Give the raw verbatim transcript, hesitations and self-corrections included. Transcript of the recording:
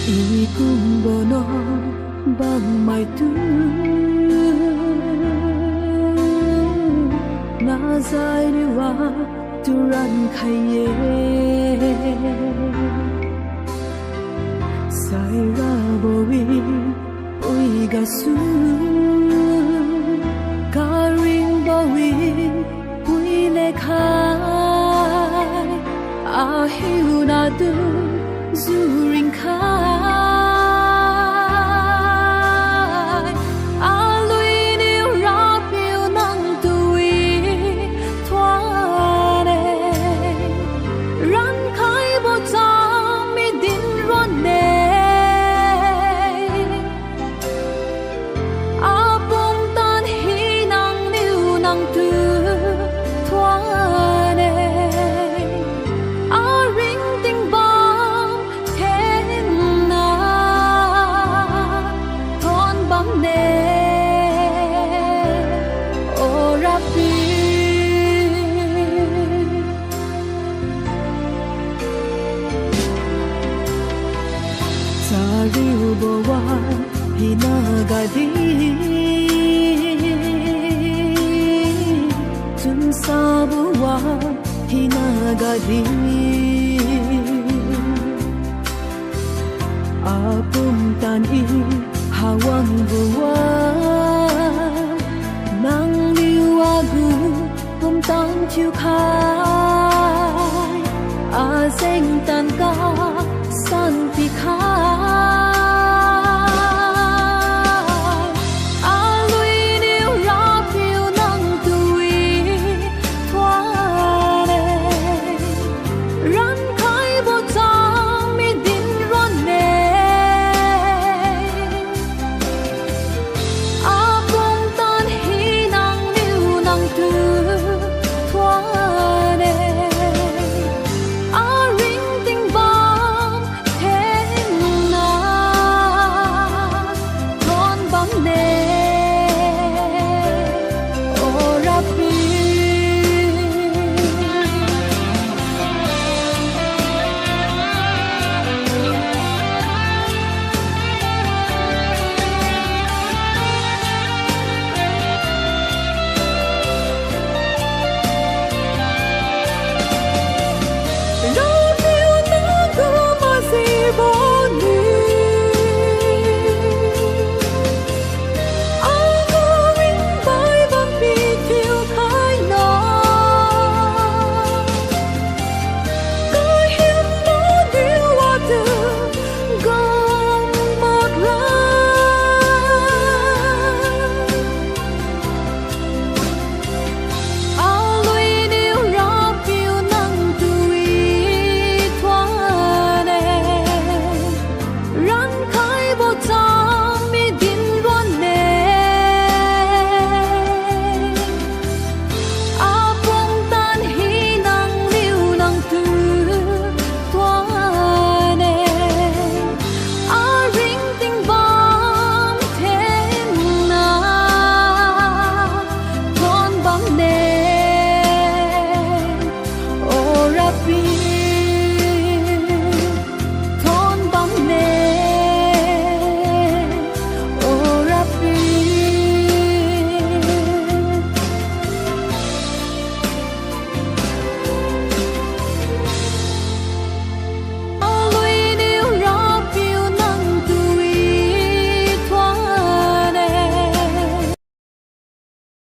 I kumbo nuan bam maitu, nazai niu wa turan khai-e. Sairabo-e, pui gasu, karingbo-e, pui lekhai, ahiuna tu juringkhai. Alui niu Rapiu nang tu wi thuan-e, rankhaibo cham mi din ron-e. Apumtan hinaniu nang tu thuan-e, aringting bam thenna thuon bamme, O Rapiu. Chariubo wan hina gadi, chunsabo wan hina gadi, apumtan i hawangbo wan, nangniu agu pumtan thiukhai, ajengtan kasan pikhai. Alui niu Rapiu nang tu wi thuan-e, rankhaibo cham mi din ron-e. Apumtan hinaniu nang tu thuan-e, aringting bam thenna thuon bamme, O Rapiu. Rapiu nang gu majibo niu agu ringbai bampi thiukhai na, kahiambo niu wadu gam makra. Alui niu Rapiu nang tu wi thuan-e, rankhaibo cham mi din ron-e. Apumtan hinaniu nang tu thuan-e, aringting bam thenna thuon bamme, O Rapiu.